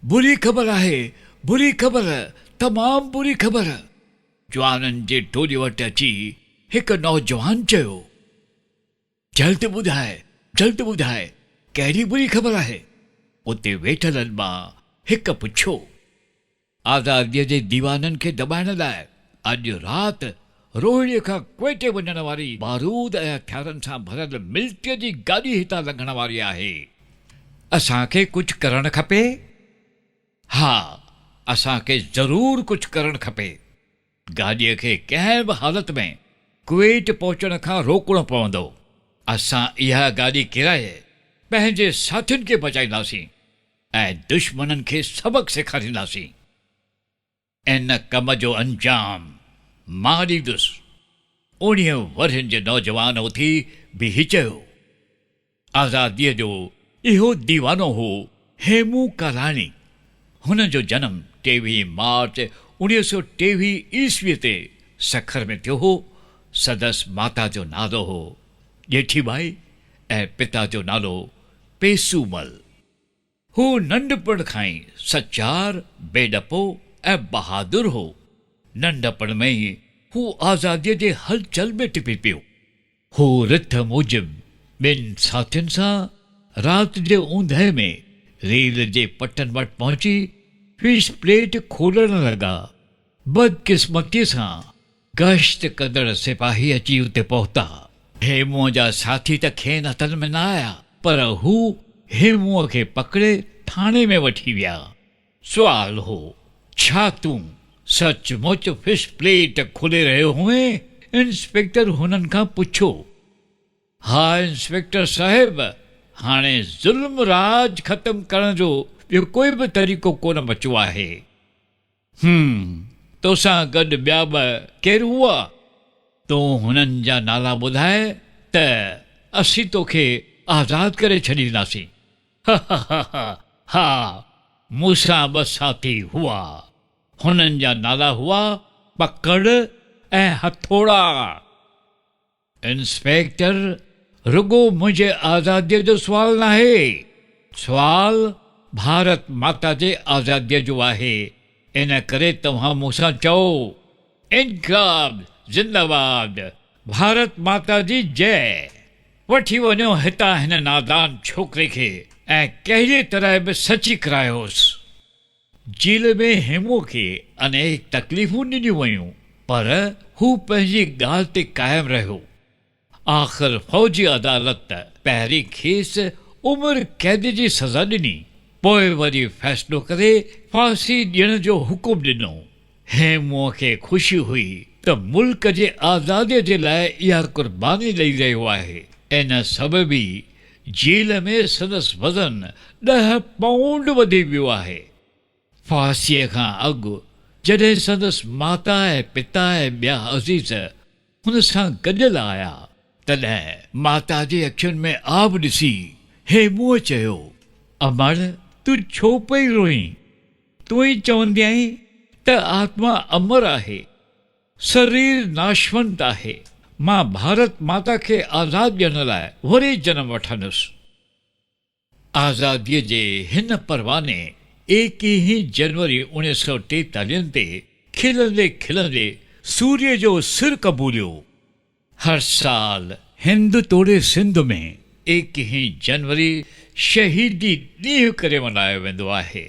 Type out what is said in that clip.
بري خبر آهي، بري خبر، تمام بري خبر! جوانن جي ٽولي وٽ اچي هڪ نوجوان چيو. جلد ٻڌاء، جلد ٻڌاء، ڪهڙي بري خبر آهي؟ اتي ويٺلن مان هڪ پڇيو. آزاديء جي ديوانن کي دٻائڻ لاء اڄ رات روهڙيء کان ڪوئٽي وڃڻ واري بارود ۽ هٿيارن سان ڀريل ملٽريء جي گاڏي هتان لنگهڻ واري آهي. اسان کي ڪجهه ڪرڻ کپي؟ ها، اسان کي ضرور ڪجهه ڪرڻ کپي. گاڏيء کي ڪنهن به حالت ۾ ڪوئٽ پهچڻ کان روڪڻو پوندو. اسان اها گاڏي ڪيرائي پنهنجي ساٿين کي بچائينداسين. ۽ دشمنن کي سبق سيکارينداسين. ان ڪم جو انجام مان ڏيندس. اوڻيهن ورهين جي نوجوان اٿي بيهي چيو. آزاديء جو اهو ديوانو هو هيمون ڪالاڻي. هن جو جنم ٽيويهين مارچ 1923 عيسويء تي سکر ۾ ٿيو هو. سندس ماتا جو نالو هو ڄيٺي ٻائي ۽ پتا جو نالو پيسومل. هو ننڍپڻ کان ئي سچار، بي ڊپو ۽ بهادر هو. ننڍپڻ ۾ ئي هو آزاديء جي هلچل ۾ ٽپي پيو. هو رٿ موجب ٻن ساٿين سان رات جي اوندهه ۾ ريل جي پٽن وٽ پهچي فش پليٽ کولڻ لڳا. بدقسمتيء سان گشت ڪندڙ سپاهي اچي اتي پهتا. هيمونء جا ساٿي ته کين هٿن ۾ نه آيا، پر هو هيمونء کي پڪڙي ٿاڻي ۾ وٺي ويا. سوال هو، ڇا تون سچ مچ فش پليٽ کولي رهيو هئين؟ انسپيڪٽر هنن کان پڇيو. ها انسپيڪٽر صاحب، هاڻي ظلم راڄ ختم ڪرڻ جو ٻيو ڪوئي به طريقو ڪونه بچيو آهي. هم، توسان گڏ ٻيا به ڪير هئا؟ تون هنن جا نالا ٻڌاء ته اسين توکي آزاد ڪري ڇڏينداسين. ههههه، ها، مون سان ٻه ساٿي هئا. هنن جا نالا هئا پڪڙ ۽ هٿوڙا. انسپيڪٽر، رڳو منهنجي آزاديء جو سوال ناهي، سوال ڀارت ماتا جي آزاديء جو آهي، ان ڪري توهان مون سان چئو، انقلاب زنده باد، ڀارت ماتا جي جئه! وٺي وڃو هتان هن نادان ڇوڪري کي ۽ ڪهڙيء طرح به سچي ڪرايوس. جيل ۾ هيمونء کي انيڪ تڪليفون ڏنيون ويون، پر هو پنهنجي ڳالهه تي قائم رهيو. آخر فوجي عدالت پهرين کيس عمر قيد جي سزا ڏني، پوء وري فيصلو ڪري ڦاسي ڏيڻ جو حڪم ڏنو. هيمونء کي خوشي هئي ته ملڪ جي آزاديء جي لاء اها قرباني ڏئي رهيو آهي. ان سبب ئي جيل ۾ سندس وزن ڏهه پائونڊ وڌي ويو آهي. ڦاسيء کان اڳ جڏهن سندس ماتا ۽ پتا ۽ ٻيا عزيز هن سان گڏيل آيا، تڏهن ماتا جي اکين ۾ آب ڏسي هيمونء چيو، امڙ، تون ڇو پئي روئين؟ تون ئي چوندي آهين ته آتما امر آهي. سرير ناشونت آهي. مان ڀارت ماتا کي آزاد ڏيڻ لاء وري جنم وٺندس. آزاديء جي هن پرواني ايڪيهين جنوري اوڻيهه سؤ ٽيتاليهن تي کلندي کلندي سوريء جو سر قبوليو. هر سال هند توڙي سنڌ ۾ ايڪيهين جنوري شهيدي ڏينهن ڪري ملهايو ويندو آهي.